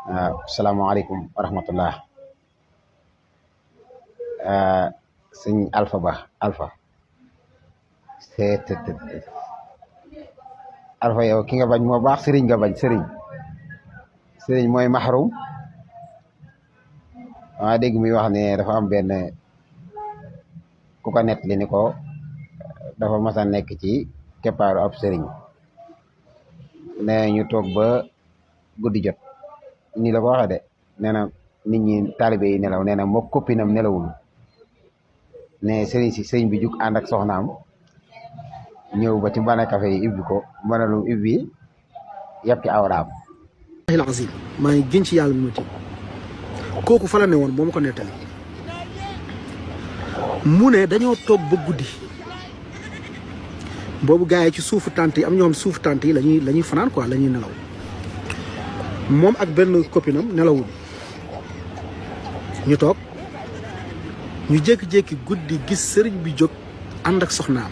Assalamualaikum warahmatullah. Sëñ Alpha Ba Alpha seet Alpha yow ki nga bañ moo baax sëriñ nga bañ sëriñ mooy mahrum. Dégg muy wax ne dafa am benn ku ko nettali ni ko dafa mas a nekk ci keppaaru ab sëriñ ne ñu toog ba guddi jot nii la ko waxee de nee na nit ñi taalibe yi nelaw nee na moo koppinam nelawul ne sëriñ bi jug ànd ak soxnaam ñëw ba ci mbana café yi ibbi ko mbanalum ibbi yàpp ci awraam. azim maa ngi gën ci yàlla mu ti kooku fa la ne woon moo ma ko nettali mu ne dañoo toog ba guddi boobu gars yi ci suufu tànt yi am ñoom suufu tànt yi lañuy fanaan quoi la ñuy nelaw moom ak benn copinam nelawul ñu toog ñu jékki-jékki guddi gis sëriñ bi jóg ànd ak soxnaam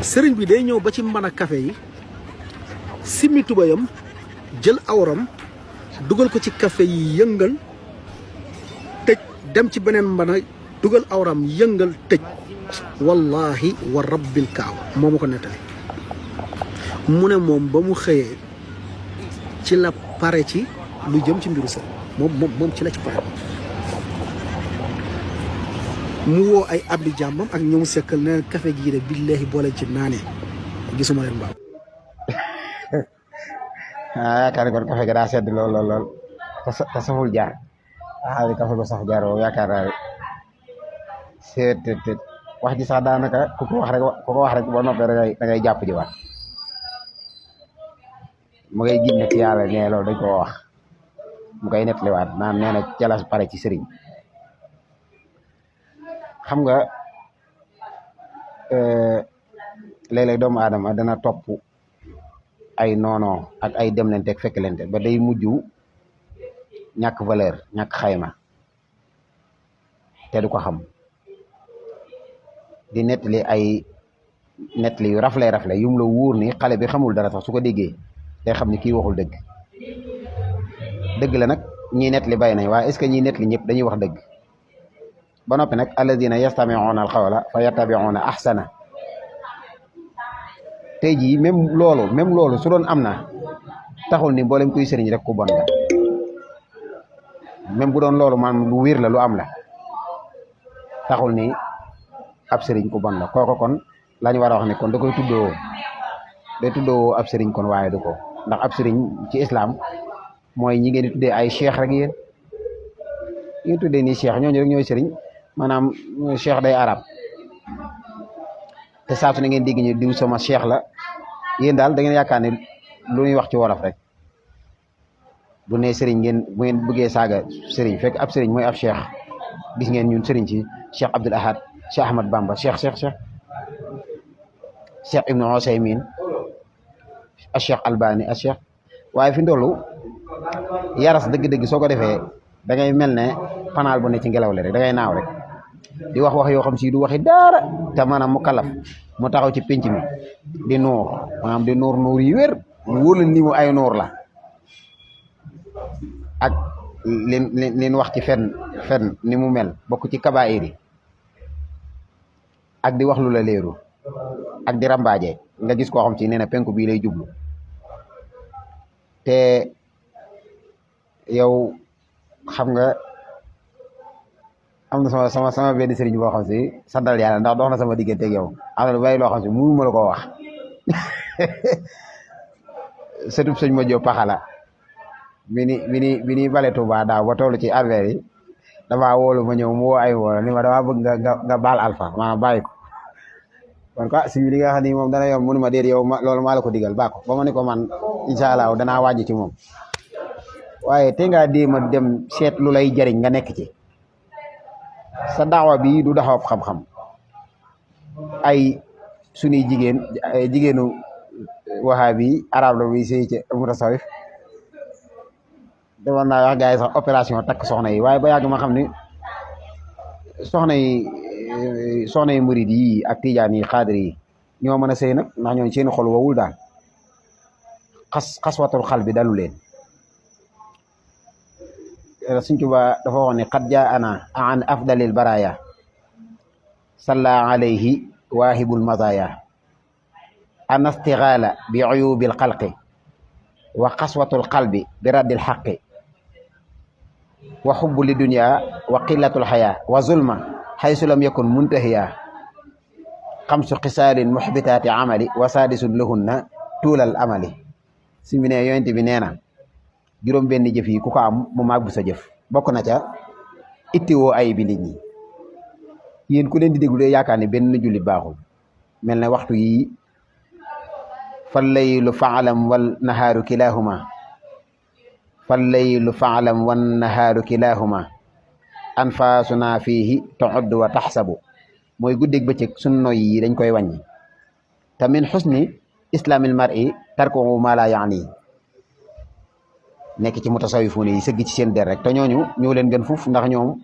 sëriñ bi day ñëw ba ci mbana café yi simmi tubayam jël awram dugal ko ci café yi yëngal tëj dem ci beneen mbana dugal awram yëngal tëj wallahi wa rabbil kaaba moo ma ko nettali mu ne moom ba mu xëyee ci la pare ci lu jëm ci mbiru sëriñ moom ci la ci pare mu woo ay abdi jàmmam ak ñoom sekkal ne café gii de billahi boole ci naanee gisuma leen baaw yaakaar ni kon café ga daa sedd lool te saful jaar li café ba saf jaar yaakaar naa ne seet wax ji sax daanaka ku ko wax rek ba noppee da ngay jàpp ji waat mu ngay gis ci yàlla ne loolu dañ koo wax mu koy nettaliwaat naan nee na jalas pare ci sëriñ xam nga léeg-léeg doomu aadama dana topp ay noonoo ak ay demlante ak fekklente ba day mujj ñàkk valeur ñàkk xayma te du ko xam di nettali ay nettali yu rafle yum la wóor ni xale bi xamul dara sax su ko déggee day xam ni kii waxul dëgg la nag ñii nettali bay nañ waaye est-ce que ñii nettali ñëpp dañuy wax dëgg ba noppi nag alladina yastami'una alqawla fa yattabi'una ahsana tey jii même loolu su doon am na taxul ni mboolem kuy sëriñ rek ku bon la même bu doon loolu maanaam lu wér la lu am la taxul ni ab sëriñ ku bon la kooko kon lañu war a wax ne kon da koy tuddoo ab sëriñ kon waaye du ko ndax ab sëriñ ci islam mooy ñi ngeen di tuddee ay cheikh rek yéen ñi tuddee nii cheikh ñooñu rek ñooy sëriñ maanaam cheikh day arab te saa su ne ngeen dégg ñu diw sama cheikh la yéen daal da ngeen yaakaar ne lu ñuy wax ci wolof rek bu ne sëriñ bu ngeen bëggee saaga sëriñ fekk ab sëriñ mooy ab cheikh gis ngeen ñun sëriñ ci cheikh Abdul Ahad cheikh Ahmad Bamba cheikh Ibnu Usaymin a cheikh Albani a cheikh waaye fi ndollu yaras dëgg-dëgg soo ko defee da ngay mel ne panaal bu ne ci ngelaw li rek da ngay naaw rek di wax yoo xam si du waxi dara te maanaam mu kalaf mu taxaw ci pénc mi di nuur maanaam di nuur yi wér mu wóor la ni mu ay nuur la ak leen wax ci fen ni mu mel bokk ci kabaayir yi ak di wax lu la leeru ak di rambaaje nga gis koo xam si nee na penku bii lay jublu te yow xam nga am na sama benn sëriñ boo xam si santal yàlla ndax dox na sama diggante ak yow am na lu bari loo xam si mënu ma la koo wax sëtub sëñ ma jóg paxala bi ni bale Tuuba daaw ba toll ci arver yi damaa wóolu ma ñëw mu woo ay wóolo ni ma damaa bëgg nga baal Alpha maanaam bàyyi ko kon quoi si li nga xam ni moom dana yomb mënu ma déet yow loolu maa la ko digal baa ko ba ma ne ko man incha allah danaa wàññi ci moom waaye te ngaa déema dem seet lu lay jariñ nga nekk ci sa daawa bi du daxaw xam-xam ay suñuy jigéenu wahabi arab la buy sëy ci mutasawif demoon naa wax gars yi sax opération takk soxna yi waaye ba yàgg ma xam ni soxna yi murid yi ak tijaan yi xaadir yi ñoo mën a sëy nag ndax ñooñu seen xol wowul daal xaswatul xal bi dalu leen Sëñ Tuubaa dafa wax ne qad jaana an afdalil baraya salla alayhi waahibul mazaya an astighala bi uyubil xalqi wa xaswatul qalbi bi raddil xaqi wa xubbu li dunya wa qillatul xaya wa zulma xaysu lam yakun muntahiya xamsu xisaalin muxbitaati amali wa saadisun lahunna tuulal amali si bi ne yonent bi nee na juróom benn jëf yi ku ko am mu màgg sa jëf bokk na ca ittiwoo ay bi nit ñi yéen ku leen di déglu yaakaar ne benn jullit baaxul mel ne waxtu yi fal laylu faalam wal nahaaru kilahuma fal laylu faalam wan nahaaru kilahuma anfaasuna fiihi tu'addu wa taxsabu mooy guddeeg bëccëg sunu noy yi dañ koy wàññi te min xusni islaamil mar'i tarkuhu ma la yaani nekk ci mutasawifuun yi sëgg ci seen der rek te ñooñu ñoo leen gën fuuf ndax ñoom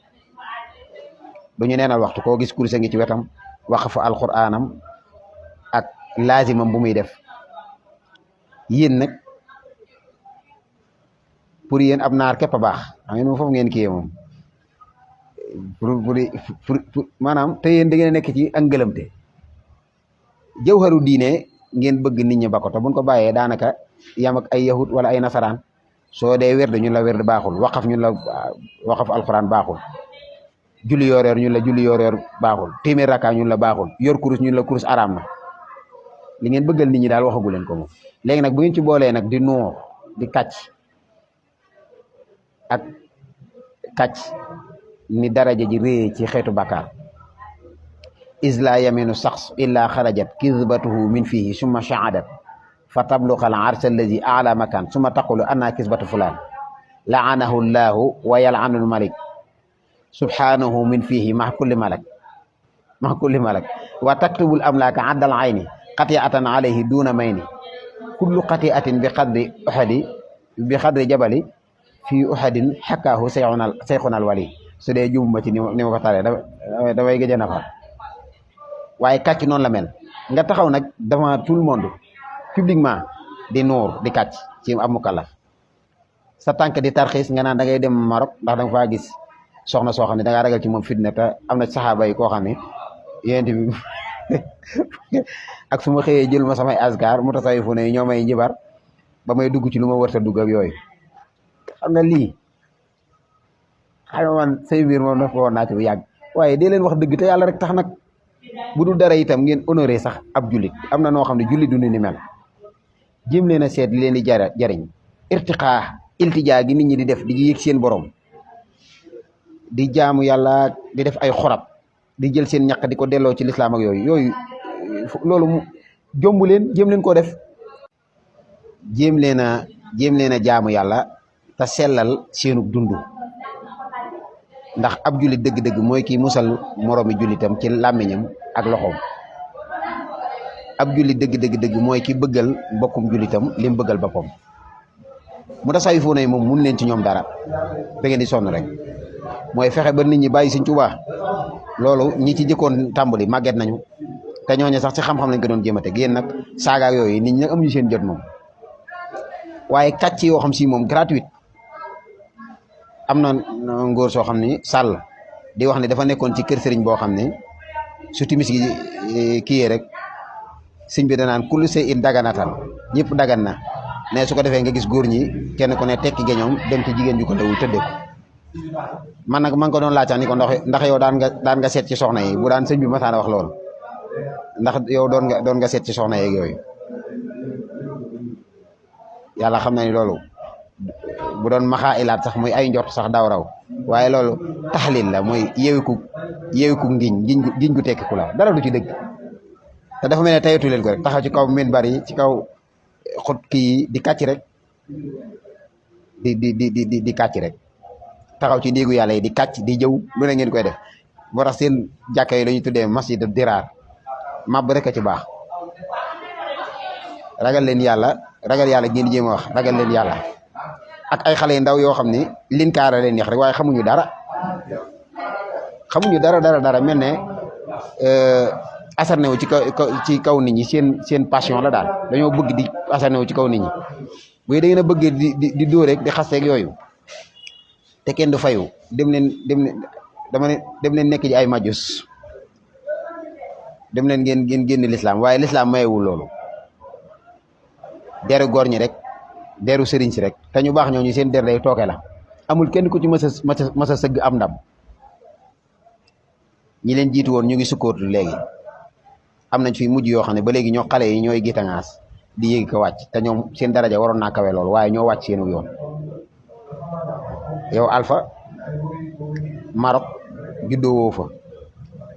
duñu neenal waxtu koo gis kurse ngi ci wetam waqfu alquraanam ak laazimam bu muy def yéen nag pour yéen ab naar képp a baax xam ngeen moom foofu ngeen kiyee moom pour maanaam te yéen da ngeen nekk ci ak ngëlëmte jawharu diine ngeen bëgg nit ñi ba ko te buñ ko bàyyee daanaka yam ak ay yahud wala ay nasaraan soo dee werd ñun la werd baaxul waqaf ñun la waqaf alquran baaxul julli yoor yoor ñun la julli yoor yoor baaxul téeméer rakka ñun la baaxul yor kurus ñun la kurus araam na li ngeen bëggal nit ñi daal waxagu leen ko moom léegi nag bu ngeen ci boolee nag di nuur di kàcc ak kàcc ni daraja ji réy ci xeetu bàkkaar isla yaminu sax illa xarajat kizbatuhu min fihi summa shaadat fa tabluqa al arsa allazi ala makan summa taqulu anna kisbatu fulan laanahu llahu wa yal'anu al malik subhanahu min fihi ma kulli malak wa taktubul amlaka addal ayni qati'atan alayhi duna mayni kullu qati'atin bi qadri jabali fi uhadin xakkaahu seyxunal wali su dee jubuma ci ni ma ko taree damay gëj a nafar waaye kàcc noonu la mel nga taxaw nag devant tout le monde publiquement di nuur di kàcc ci am mukallaf sa tànk di tarxiis nga naan da ngay dem Maroc ndax da nga faa gis soxna soo xam ne da ngaa ragal ci moom fitna te am na saxaaba yi koo xam ne yéen bi ak su ma xëyee jël ma samay askar mu tasawifu ne ñoo may njibar ba may dugg ci lu ma wërta dugg ak yooyu xam nga lii xam nga man say mbir moom na ko woon naa ci bu yàgg waaye dee leen wax dëgg te yàlla rek tax nag bu dul dara itam ngeen honoré sax ab jullit am na noo xam ne jullit du ni mel jéem leen a seet li leen di jariñ irtiqaa iltijaa gi nit ñi di def di yëg seen borom di jaamu yàlla di def ay xorab di jël seen ñaq di ko delloo ci lislaam ak yooyu loolu jombu leen jéem leen koo def jéem leen a jaamu yàlla te sellal seenu dund ndax ab jullit dëgg-dëgg mooy kii musal moroomi jullitam ci làmmiñam ak loxoom ab jullit dëgg mooy ki bëggal mbokkum jullitam li mu bëggal boppam mu tasawufoon yi moom mun leen ci ñoom dara da ngeen di sonn rek mooy fexe ba nit ñi bàyyi Sëñ Tuubaa loolu ñi ci jëkkoon tàmbali màgget nañu te ñooñu sax ci xam-xam lañ ko doon jéem a teg yéen nag saaga yooyu nit ñi nag amuñu seen jot moom waaye kàcc yoo xam si moom gratuite am na ngóor soo xam ni sàll di wax ne dafa nekkoon ci kër sëriñ boo xam ne su timis gi kiyee rek sëñ bi danaan kullu see in daganatan ñëpp dagan na ne su ko defee nga gis góor ñi kenn ku ne tekki geñoom dem ci jigéen ju ko ndawul tëddee ko man nag man ko doon laajtax ni ko ndax yow daan nga seet ci soxna yi bu daan sëñ bi masaana wax loolu ndax yow doon nga seet ci soxna yeeg yooyu yàlla xam na ni loolu bu doon maxaa ilaat sax muy ay njort sax daw raw waaye loolu taxlil la mooy yeewiku ngiñ gu tekkiku la dara du ci dëgg te dafa mel ne tayatu leen ko rek taxaw ci kaw minbar yi ci kaw xut kii di kàcc rek di kàcc rek taxaw ci néegu yàlla yi di kàcc di jëw lu ne ngeen koy def moo tax seen jàkka yi la ñuy tuddee masjid diraar màbb rek a ci baax ragal yàlla ngeen jéem a wax ragal leen yàlla ak ay xale yu ndaw yoo xam ni lin kaara leen neex rek waaye xamuñu dara mel ne acharné wu ci kaw nit ñi seen passion la daal dañoo bëgg di acharné wu ci kaw nit ñi bu da ngeen a bëgg di dóor rek di xasteeg yooyu te kenn du fayu dem leen nekk ji ay majus dem leen ngeen génn l'islam waaye l'islam mayewul loolu deru góor ñi rek deru sëriñ si rek te ñu baax ñooñu seen der day tooke la amul kenn ku ci mës a sëgg am ndam ñi leen jiitu woon ñu ngi sukkootu léegi am nañ fi mujj yoo xam ne ba léegi ñoo xale yi ñooy gitangaas di yéegi ko wàcc te ñoom seen daraja waroon naa kawe loolu waaye ñoo wàcc seenu yoon yow Alpha Maroc juddoo woo fa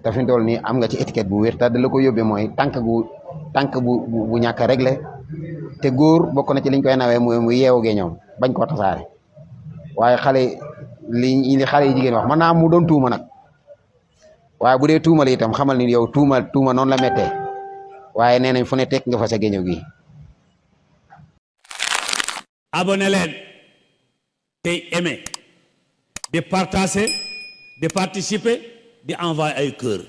te fi mu toll nii am nga ci étiquette bu wér te da la ko yóbbee mooy tànk bu ñàkk a réglé te góor bokk na ci liñ koy nawee mu yeewu gee ñoom bañ koo tasaare waaye li xale yi jigéen wax mën naa mu doon tuuma nag waaye bu dee tuuma la itam xamal ni yow tuuma noonu la méttee waaye nee nañ fu ne tekk nga fa sa géño gi abonné leen tey aimé di partager di participer di envoyer ay cœur